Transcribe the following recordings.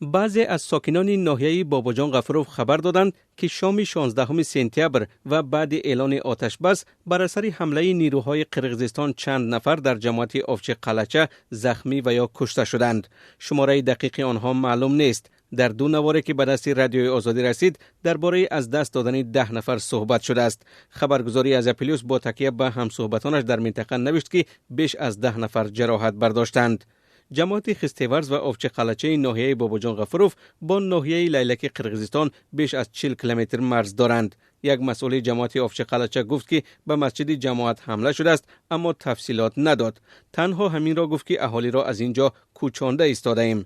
Баъзе аз сокинони ноҳияи Бобоҷон Ғафуров хабар доданд, ки шоми 16 сентябр ва баъди эълони оташбас бар асари ҳамлаи нерӯҳои Қирғизистон чанд нафар дар ҷамоати Овчи Қалъача захмӣ ва ё кушта шуданд. Шумораи дақиқи онҳо маълум нест. Дар ду наворе, ки ба дасти Радиои Озодӣ расид, дар бораи аз даст додани 10 нафар суҳбат шудааст. Хабаргузории Азия Плюс бо такя ба ҳамсуҳбатонаш дар минтақа навишт, ки беш аз 10 нафар ҷароҳат бардоштанд. Ҷамоати Хистеварз ва Овчи Қалъачаи ноҳияи Бобоҷон Ғафуров бо ноҳияи Лайлаки Қирғизистон беш аз 40 километр марз доранд. Як масъули ҷамоати Овчи Қалъача гуфт, ки ба масҷиди ҷамоат ҳамла шудааст, аммо тафсилот надод. Танҳо ҳаминро гуфт, ки аҳолиро аз ин ҷо кӯчонда истодаем.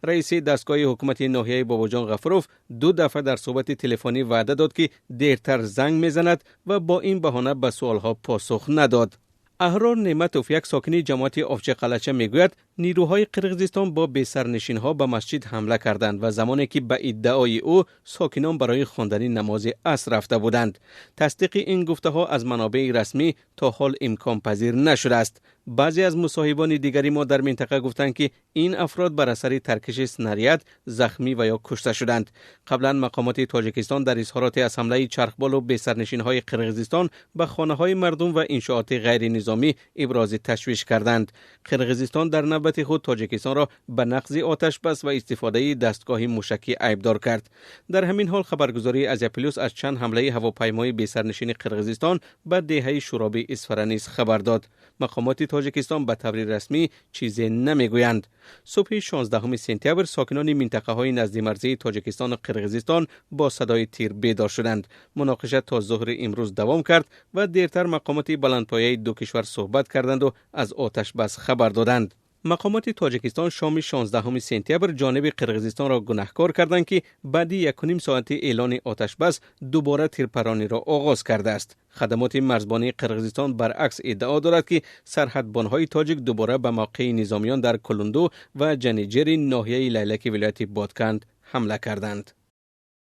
Раиси дастгоҳи ҳукумати ноҳияи Бобоҷон Ғафуров ду дафъа дар суҳбати телефонӣ ваъда дод, ки дертар занг мезанад, ва бо ин баҳона ба суолҳо посух надод. Аҳрор Неъматов, як сокини ҷамоати Овчи Қалъача, мегӯяд, нерӯҳои Қирғизистон бо бесарнишинҳо ба масҷид ҳамла карданд ва замоне ки ба иддаои ӯ сокинон барои хондани намози аср рафта буданд. Тасдиқи ин гуфтаҳо аз манобеи расмӣ то ҳол имконпазир нашудааст. Баъзе аз мусоҳибони дигари мо дар минтақа гуфтанд, ки ин афрод бар асари таркиши снаряд захмӣ ва ё кушта шуданд. Қаблан мақомоти Тоҷикистон дар изҳороте аз ҳамлаи чархболу бесарнишинҳои Қирғизистон ба хонаҳои мардум ва иншооти ғайринизомӣ ибрози ташвиш карданд. Қирғизистон дар навбати худ Тоҷикистонро ба нақзи оташбас ва истифодаи дастгоҳи мушакӣ айбдор кард. Дар ҳамин ҳол хабаргузории Азия Плюс аз чанд ҳамлаи ҳавопаймои бесарнишини Қирғизистон ба деҳаи Шуроби Исфара низ хабар дод. Мақомоти Тоҷикистон ба таври расмӣ чизе намегӯянд. Субҳи 16 сентябр сокинони минтақаҳои наздимарзии Тоҷикистону Қирғизистон бо садои тир бедор шуданд. Муноқиша то зуҳри имрӯз давом кард ва дертар мақомоти баландпояи ду кишвар суҳбат карданду аз оташбас хабар доданд. Мақомоти Тоҷикистон шоми 16 сентябр ҷониби Қирғизистонро гунаҳкор карданд, ки баъди 1,5 соати эълони оташбас дубора тирпарониро оғоз кардааст. Хадамоти марзбонии Қирғизистон баръакс иддао дорад, ки сарҳадбонҳои тоҷик дубора ба мавқеи низомиён дар Кулунду ва Ҷаниҷери ноҳияи Лайлаки вилояти Ботканд ҳамла карданд.